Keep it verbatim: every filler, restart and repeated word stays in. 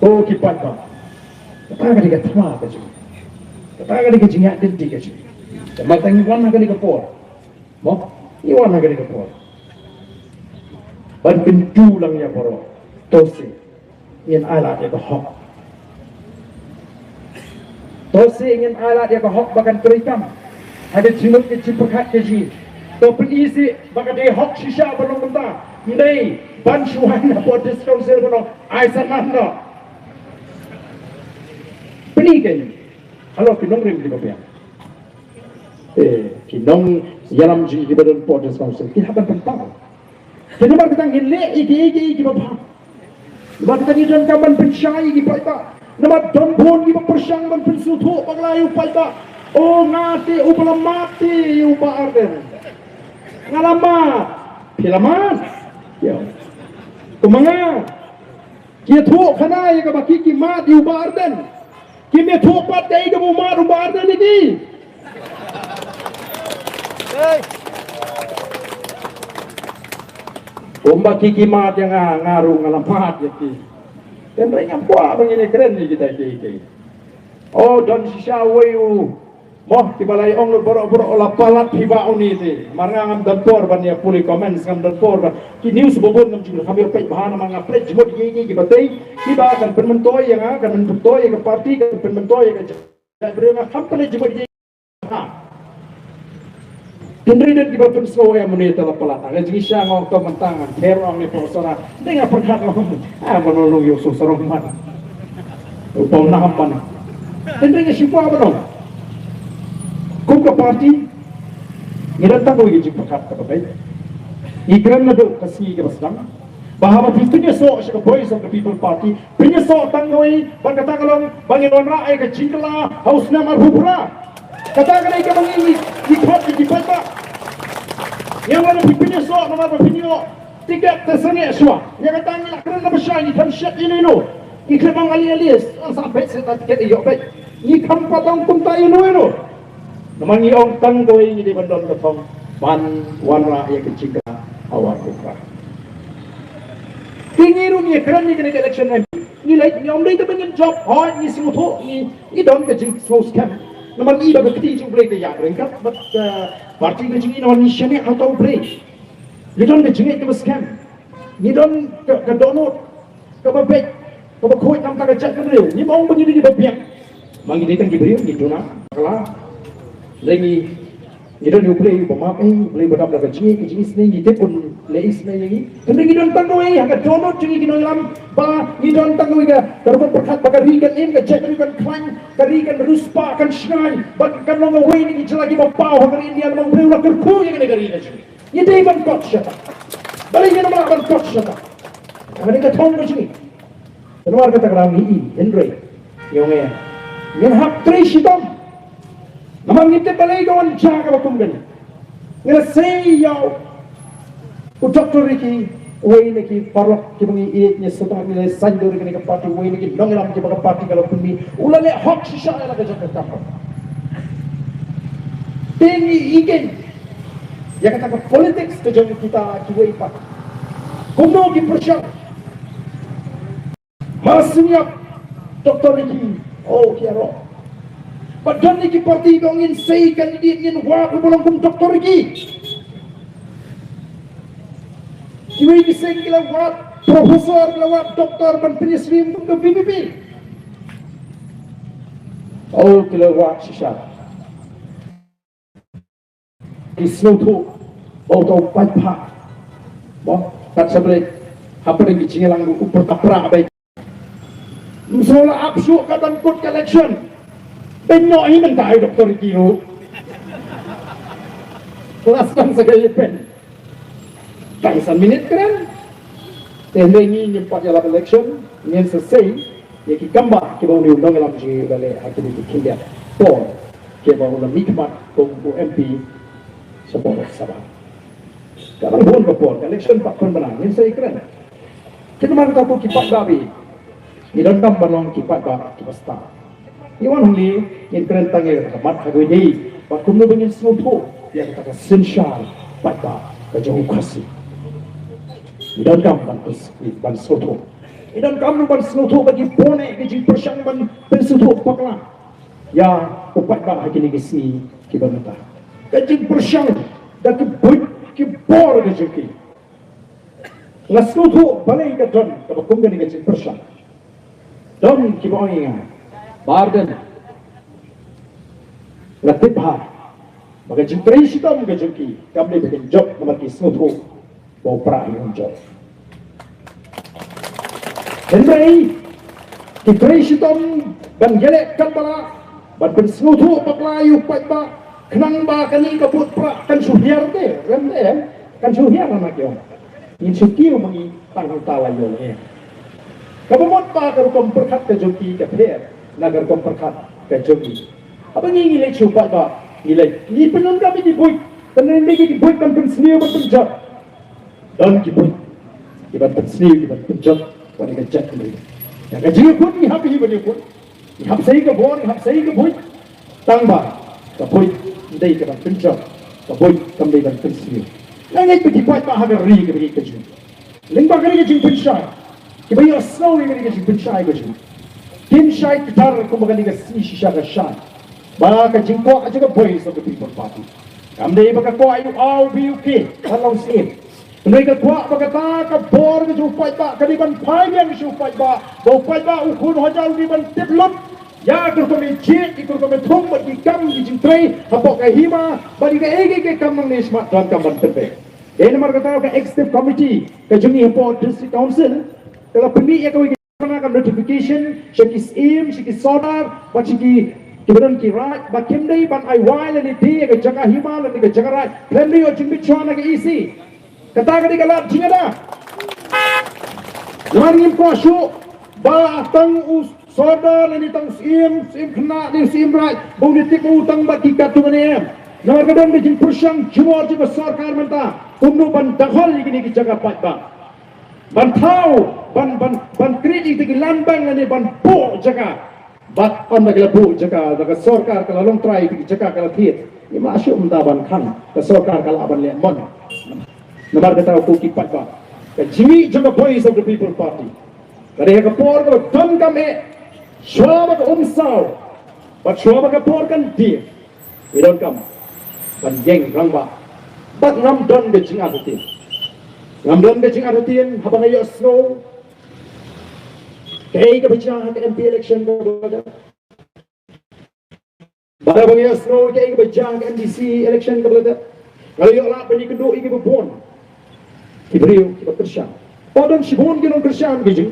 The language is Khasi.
Ko ki paidbah, kata ka dei ka thma ka jong ngi. Kata ka dei ka jingïaid lynti ka jong ngi. Te mynta ngi wan ha kane ka por. Mo, ngi wan ha kane ka por ban kyntu lang ïa baroh. To sngewbha ngin ailad ïa ka hok. To sngewbha ngin ailad ïa ka hok ba kan trei kam ha ka jingmut ka jingpyrkhat ka jong ngi. To pyni sngewbha ba ka dei hok shisha ban long kumta. Ym dei ban shu wan na Borders' Council ban ong ai sa ngan noh. Pyni kein. Halo ki nongrim kiba biang. Eh, ki nongïalam jong ngi kiba don Borders' Council ki hap ban pynpaw. Te namar kata ngin leh ïa kiei kiei kiba bha. Namar kata ngi donkam ban pynshai ïa ki paidbah. Namar don bun kiba pyrshang ban pynsngewthuh bakla ïa u paidbah. O nga te uba la mad te ïa u Bah Ardent. Nga la mad. Phi la mad. Ïa. Kumba nga. Ki ïathuhkhana ïa kaba ki ki mad ïa u Bah Ardent. Kim ïathuh pat kaei kaba u mad u Bah Ardent ïa ki. Kumba ki ki mad ïa nga, nga ruh nga la mad ïa ki. Hynrei ngam kwah ba ngin ïakren ïa kita kiei kiei. O don shisha uwei u Mo, kiba la ong lut baroh baroh la palat hi ba uni te. Mar nga ngam don por ban ïa pule comments, ngam don por ban. Ki news ba bun ngam ju kham ïa peit bha namar nga peit jingmut ïa ki kiba tei. Kiba kan pynmyntoi ïa nga, kan pynmyntoi ïa ka party, kan pynmyntoi ïa ka jaitbynriew, nga kham peit jingmut ïa ki. Ha. Hynrei don kiba pynsngew ïa mane te la palat. Nga jingshisha nga ong to mynta ngan pher ong ne pong sora. Dei nga pyrkhat ong. Ah, mano long ïa u song sarong man. U pom na hap man. Hynrei nga shu kwah ban ong. Kum ka party ngi don tang kawei ka jingpyrkhat kaba beit. Ngi kren naduh ka sngi kaba sdang ba haba phi pynïasoh sha ka Voice of the People Party, pynïasoh tang kawei bad kata ka long ba ngin wanrah ïa ka jingkylla ha u snem arphew phra. Kata ka dei kaba ngi ngi khot ïa ki paidbah. Ïa nga phi pynïasoh namar ba phi ïoh tiket te sangeh shuwa. Ïa kata ngi la kren kaba shai, ngi khlem shet ïa ino ino. Ngi khlem ong ali ali, sa beit sa tiket ïoh beit. Ngi khlem pat ong kumta ïa ino ino. Namar ngi ong tang kawei ngi dei ban don ka thong ban wanrah ïa ka jingkylla ha u arphew phra. Te ngi ruh ngi kren ïa kane ka election M P. Ngi leit ngi ong dei te ban ngin jop, hooid ngi sngewthuh ngi ngi don ka jingsngew skhem. Namar ngi ba ka kti jong U Blei ka ïaid ryngkat bad ka party ka jong ngi namar ngi shaniah ha uta U Blei. Ngi don ka jingngeit kaba skhem. Ngi don ka, ka dohnud kaba beit, kaba khuid namar ka jaitbynriew. Ngim ong ba ngi dei kiba biang. Ma ngi dei tang ki briew, ngi duna bakla. Lei ngi, ngi don ïa U Blei uba map, eh, U Blei uba dap da ka jingngeit, ka jingisynei, ngi tip un leh isynei ïa ngi. Hynrei ngi don tang kawei ha ka dohnud jong ngi ki nongïalam ba ngi don tang kawei ka, ka rukom pyrkhat ba ka ri kan im, ka jaitbynriew kan khlaiñ, ka ri kan riewspah, kan shngaiñ, ba kan long kawei na ki jylla kiba paw ha ka ri India, namar U Blei u la kyrkhu ïa kane ka ri ka jong ngi. Ngi dei ban kot shata. Balei ngin ym lah ban kot shata? Ka dei ka thong ka jong ngi. Namar kata ka daw ngi i, hynrei ïa ngi ngin hap trei shitom. Namar ngi tip balei ka wan jia kaba kum kane. Ngi la sei ïa u Doctor Ricky, uwei na ki paralok kiba ngi ïeit, ngi sngewthuh ngi la saiñdur ïa kane ka party, uwei na ki nongïalam kiba ka party ka la pynmih, u la leh hok shisha ïa la ka jong ka kam. Te ngi i kein ïa kata ka politics ka jong kita kiwei pat. Kumno ki pyrshang. Mar sngap Doctor Ricky, oh, ki ïaroh. Bad don ki party ba ngin sei candidate, ngin wad uba long kum Doctor Ricky. Kiwei ki seng ki la wad professor, ki la wad doctor ban pynïasyriem kum ka V P P. Oh, ki la wad shisha. Ki sngewthuh ba uta u paidbah. Mo, kat sa bret hapdeng ki jingïalang ruh u pyrta pra beit. Ym sngewlah ap shuh ka ban kut ka election. Beiñ noh hi mynta i Doctor Ricky ruh. Klas kan sa ka ïa pen. Tang san minit kren. Te hynrei ngi ngim pat ïalap election, ngin sa sei ïa ki kambah kiba une u nongïalam jong ngi u la leh ha kine ki khyndiat por kiba u la mihkhmat kum u M P sha por Sabha. Ka dang bun ka por, ka election pat pynbna, ngin sa ïakren. Te namar kata ko ki paidbah, ngi donkam ban long ki paidbah kiba stad. Ngi wan hangne ngin kren tang ïa ka mat ha kawei dei ba kumno ba ngin sngewthuh ïa kata ka synshar paidbah ka jong u Khasi. Ngi donkam ban, ban sngewthuh. Ngi donkam ruh ban sngewthuh ba ki bun eh ki jingpyrshang ban pynsngewthuh bakla ïa u paidbah ha kine ki sngi kiba mynta. Ka jingpyrshang da ki buit ki bor ka jong ki. Nga sngewthuh balei ka don kaba kum kane ka jingpyrshang. Don kiba ong ïa nga, Bah Ardent, nga tip bha ba ka jingtrei shitom ka jong ki kam dei ba kin jop namar ki sngewthuh ba u Prah hi un jop. Hynrei ki trei shitom ban ïaleh katba lah, ban pynsngewthuh bakla ïa u paidbah, khnang ba kane ka vote Prah kan shu hiar te, rem te, kan shu hiar na ki ong. Ngin shu kiew ma ngi tang hangta la ïoh eh. Kaba mut ba ka rukom pyrkhat ka jong ki ka pher na ka rukom pyrkhat ka jong ngi. Haba ngi ngi leit shu paidbah, ngi leit, ngi pynlong ka ba ki buit, pynlong ka ba ki buit ban pynsniew ban pynjot. Don ki buit ki ban pynsniew ki ban pynjot wan ka jait ka mut. Ïa ka jingïakut ngi hap hi ban ïakut. Ngi hap sei ka bor, ngi hap sei ka buit. Tang ba ka buit ym dei ka ban pynjot, ka buit kam dei ban pynsniew. Nga ngeit ba ki paidbah ha ka ri ka ba ka jong. Lyngba kane ka jingpynshai, kiba ïohsngew ïa kane ka jingpynshai ka jong, kim shai kdar kumba kane ka sngi shisha ka shai. Ba ka jingkwah ka jong ka Voice of the People Party kam dei ba ka kwah ïa u A, u B, u K ban long syiem. Hynrei ka kwah ba kata ka bor ka jong u paidbah ka dei ban phai biang sha u paidbah, ba u paidbah u khun u hajar u dei ban tip lut ïa ka rukom ïa jied, ïa ka rukom ïa thung bad ki kam ki jingtrei hapoh ka hima, bad ïa kaei kaei ka kam nangne shakhmat donkam ban pynbeit. Dei namar kata ka executive committee ka jong ngi hapoh District Council ka la pynmih ïa kawei ka notification sha ki syiem, sha ki sordar bad sha ki, kiba don ki raid ba kim dei ban ai wai lane die ïa ka jaka hima lane ka jaka raid khlem da ïoh jingbit shuwa na ka E C. Kata ka dei ka lad jingada. Namar ngim kwah shuh ba tang u sordar lane tang u syiem, syiem khynnah ne u syiem raid ba un ïatip ma u tang bad ki katto katne em. Namar ka don ka jingpyrshang jubor jong ka sorkar mynta kumno ban dkhol ïa kine ki jaka paidbah. Ban thaw, ban, ban, ban create ïa kita ki land bank lane ban buh jaka. Bad ynda ki la buh jaka da ka sorkar ka la long trai, ïa kita ki jaka ka la thied, ngim lah shuh mynta ban khang, ka sorkar ka lah ban leh mon. Namar kata ko ki paidbah, ka jingmih jong ka Voice of the People Party ka dei ha ka por kaba donkam eh, shuwa ba ka umsaw bad shuwa ba ka por kan die. Ngi donkam ban ïeng rangbah bad ngam don ka jingartatien. Ngam don ka jingartatien haba nga ïohsngew kaei kaba jia ha ka M P election kaba la dep, bad haba nga ïohsngew kaei kaba jia ha ka M D C election kaba la dep. Nga la ïoh lad ban ïakynduh ïa kiba bun ki briew kiba kyrshan. Pat don shibun ki nongkyrshan ki jing